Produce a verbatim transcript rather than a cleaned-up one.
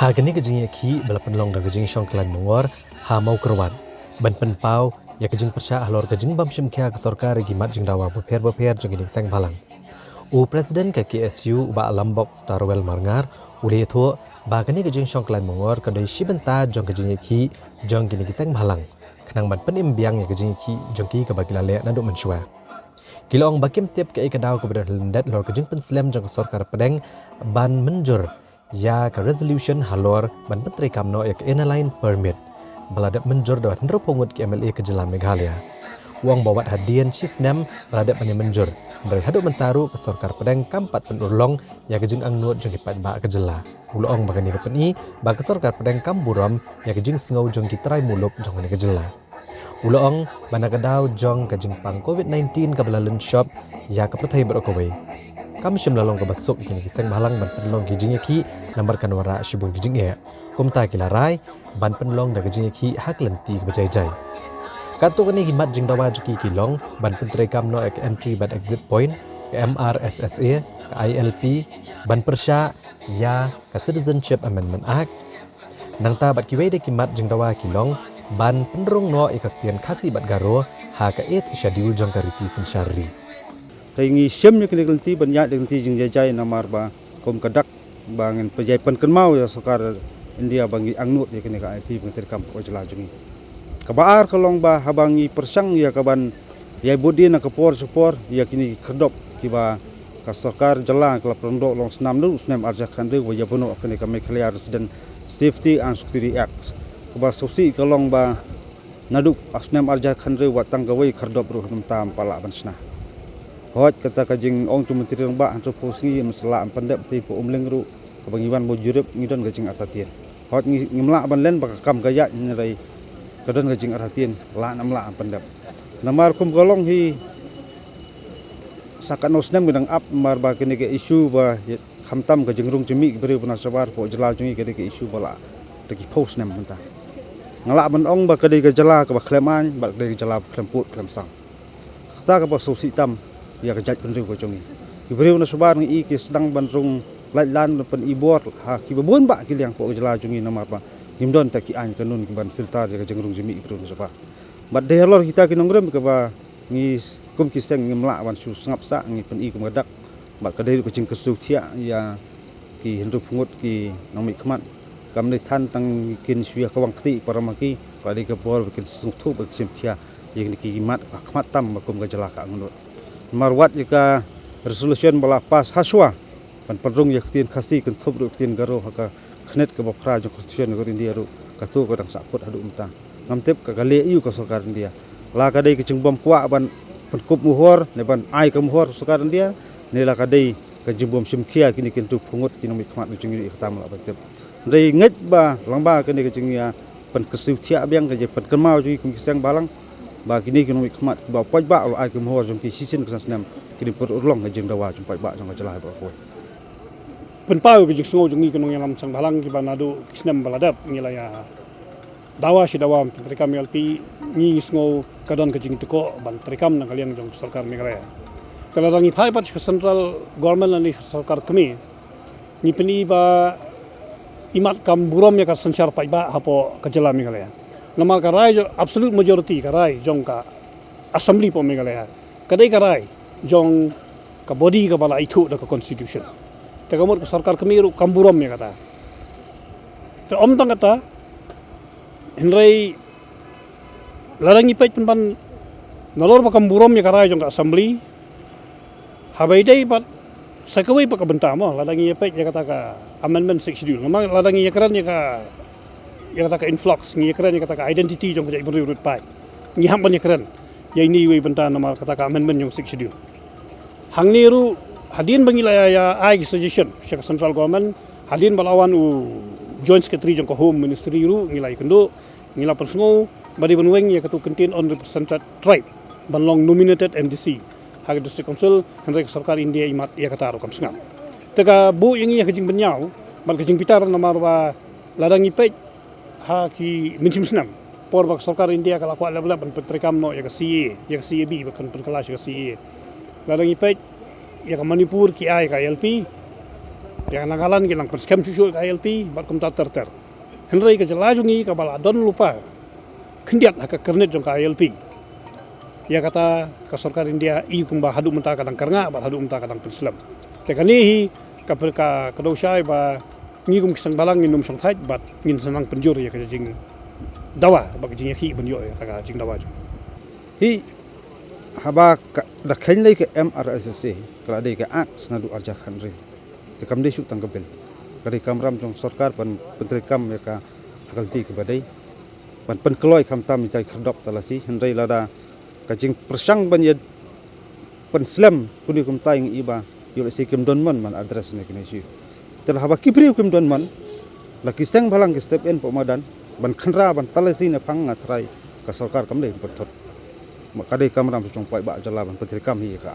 Ha kane ka jingïakhih ba la pynlong da ka jingïashong khlaiñ mongor ha Mawkyrwat ban pynpaw ïa ka jingpyrshah halor ka jingbym shim khia ka sorkar ïa ki mat jingdawa bapher bapher jong kine ki seng bhalang. U President ka K S U u Bah Lambok Starwell Marngar u la ïathuh ba kane ka jingïashong khlaiñ mongor ka dei shi bynta jong ka jingïakhih jong kine ki seng bhalang khnang ban pynim biang ïa ka jingïakhih jong ki kaba ki la leh naduh mynshuwa. Ki la ong ba kim tip kaei ka daw kaba don ha lyndet halor ka jingpynslem jong ka sorkar pdeng ban mynjur ïa ka resolution halor ban pyntreikam noh ïa ka Inner Line Permit ba la dep mynjur da hynriewphew ngut ki M L A ka jylla Meghalaya. U ong ba wat hadien shi snem ba la dep ban ïa mynjur, hynrei haduh mynta ruh ka sorkar pdeng kam pat pynurlong ïa ka jingangnud jong ki paidbah ka jylla. U la ong ba kane ka pyni ba ka sorkar pdeng kam burom ïa ka jingsngew jong ki trai muluk jong kane ka jylla. U la ong ba na ka daw jong ka jingpang COVID nineteen kaba la lynshop ïa ka pyrthei baroh kawei, kam shym la long kaba suk ïa kine ki seng bhalang ban pynlong ki jingïakhih namar kan wanrah shibun ki jingeh. Kumta ki la rai ban pynlong da ka jingïakhih ha ka lynti kaba jai jai. Katto katne ki mat jingdawa jong ki ki long ban pyntreikam noh ïa ka entry bad exit point, ka M R S S A, ka I L P, ban pyrshah ïa ka Citizenship Amendment Act. Nangta bad kiwei de ki mat jingdawa ki long ban pynrung noh ïa ka ktien Khasi bad Garo ha ka Eighth Schedule jong ka riti synshar ri. Te ngi shem ïa kane ka lynti ban ïaid da ka lynti jingjai jai namar ba kum ka dak ba ngin pynjai pynkynmaw ïa sorkar India ba ngi angnud ïa kane ka I L P ba ngi treikam ha ka jylla jong ngi. Kaba ar ka long ba haba ngi pyrshang ïa ka ban ïai bud dien ha ka por sha ka por ïa kine ki khyrdop kiba ka sorkar jylla ka la pyndonkam long snam naduh u snem arhajar khathynriew ba ïa buh noh kane ka Meghalaya Resident Safety and Security Act. Kaba sngewsih ka long ba naduh u snem arhajar khathynriew wat tang kawei ka khyrdop ruh ym pat lah ban shna. Hooid kata ka jingong jong u Myntri Rangbah hynriewphew sngi ym sa lah ban pyndep, te phi um leng ruh kaba ngi wan ban jurip ngi don ka jingartatien. Hooid ngi, ngim lah ban len ba ka kam ka ïaid, hynrei ka don ka jingartatien, lah ne ym lah ban pyndep. Namar kum ka long hi sa katno snem ngi dang ap namar ba kane ka issue ba khamtam ka jingrung jingmih ki briew ba na shabar hapoh jylla jong ngi ka dei ka issue ba la da ki phew snem mynta. Nga lah ban ong ba ka dei ka jylla kaba khlem aiñ bad ka dei ka jylla ba khlem pud khlem sam. Kata kaba sngewsih tam ïa ka jaitbynriew ka jong ngi. Ki briew na shabar ngi i ki sdang ban rung lait lan ban pyni bor ha kiba bun bah ki liang hapoh ka jylla jong ngi namar ba ngim don kita ki aiñ kanun kiban filter ïa ka jingrung jingmih ki briew na shabar. Bad dei halor kita ki nongrim kaba ngi kum ki seng ngim lah ban shu sngap sah, ngi pyni kum ka dak. Bad ka dei ruh ka jingkyrsiew thiah ïa ki hynriewphew ngut ki nongmihkhmat. Kam dei than tang kin shu ïa kawang kti para ma ki, ka dei ka bor ba kin sngewthuh ba kin shim khia ïa kine ki mat ka khmat tam ba kum ka jylla ka angnud. Namar wat ïa ka resolution ba la pass ha shuwa ban pynrung ïa ka ktien Khasi kynthup ruh ïa ka ktien Garo ha ka khyndiat kaba phra jong ka Constitution ka India ruh, kato ka dang sahkut haduh mynta. Ngam tip ka, ka leh aiu ka sorkar India. La ka dei ka jingbym kwah ban pynkup mohor ne ban ai ka mohor ka sorkar India, ne la ka dei ka jingbym shim khia kine ki hynriewphew ngut ki nongmihkhmat jong ngi ruh, ïa kata ngam lah ban tip. Hynrei ngeit ba lyngba kane ka jingïa pynkyrsiew thiah biang, ka jingpynkynmaw jong ngi kum ki seng bhalang ba kine ki nongmihkhmat kiba u paidbah u la ai ka mohor jong ki shisien ka san snem, kine pynurlong ka jingdawa jong u paidbah jong ka jylla baroh kawei. Pynpaw ka jingsngew jong ngi ki nongïalam seng bhalang kiba naduh ki snem ba la dep ngi la ïa dawa shi dawa ban pyntreikam I L P, ngi sngew ka don ka jingtyrkhong ban treikam na ka liang jong ka sorkar Meghalaya. Te lada ngi phai pat sha ka central government lane sha ka sorkar kmie, ngi pyni ba imat kam burom ïa ka synshar paidbah hapoh ka jylla Meghalaya. Namar ka rai jong, absolute majority ka rai jong ka assembly hapoh Meghalaya ka dei ka rai jong ka body kaba la ithuh da ka constitution. Te ka mut ka sorkar kmie ruh kam burom ïa kata. Te ym tang kata, hynrei lada ngi peit pynban nalor ba kam burom ïa ka rai jong ka assembly, haba ïadei bad sa kawei pat ka bynta mo, lada ngi ïa peit ïa kata ka amendment Sixth Schedule, namar lada ngi ïa kren ïa ka, ïa kata ka influx, ngi ïa kren ïa kata ka identity jong ka jaitbynriew ruh pat ngi hap ban ïa kren ïa ine iwei i bynta namar kata ka amendment jong Sixth Schedule. Hangne ruh hadien ba ngi la ïa, ïa ai ki suggestion sha ka central government, hadien ba la wan u joint secretary jong ka home ministry ruh ngi la ïakynduh, ngi la pynsngew ba dei ban weng ïa katu ka ktien unrepresented tribe ban long nominated M D C ha ka district council, hynrei ka sorkar India imat ïa kata ruh kam sngap. Te ka buh ïa ngi ïa ka jingbynñiaw bad ka jingbitar namar ba lada ngi peit ha ki mynshem snem por ba ka sorkar India ka la kwah lep lep ban pyntreikam noh ïa ka C A A, ïa ka C A B, ba kan pynkylla sha ka C A A. Lada ngi peit ïa ka Manipur ki ai ka I L P, Ïa Nagaland ki nang pynskhem shuh shuh ka I L P bad kumta ter ter. Hynrei ka jylla jong ngi kaba la don lypa khyndiat ha ka kyrnit jong ka I L P, ïa kata ka sorkar India i kumba haduh mynta ka dang kyrngah bad haduh mynta ka dang pynslem. Te kane hi ka pyrka ka dei shai ba ngi kum ki seng bhalang ngin ym shongthait bad ngin sa nang pynjur ïa ka jingdawa bad ka jingïakhih ban ïoh ïa kata ka jingdawa jong. Hi, haba ka da kheiñ lei ka M R S S A, ka la dei ka Act naduh arhajar khathynriew. Te kam dei shuh tang ka bill. Ka dei kamram jong sorkar ban pyntreikam ïa ka ha ka lynti kaba dei. Ban pynkloi khamtam ïa ka khyrdop talasi, hynrei lada ka jingpyrshang ban ïa pynslem kine kumta ïa ngi ba ïoh lehse kim don mon ban address ne kine issue. Te la haba ki briew kim don mon, la ki seng bhalang ki step in pok madan ban khynra ban talasi ne phang nga tharai ka sorkar kam dei pynthut. Ma ka dei kamram jong paidbah jylla ban pyntreikam hi ïa ka.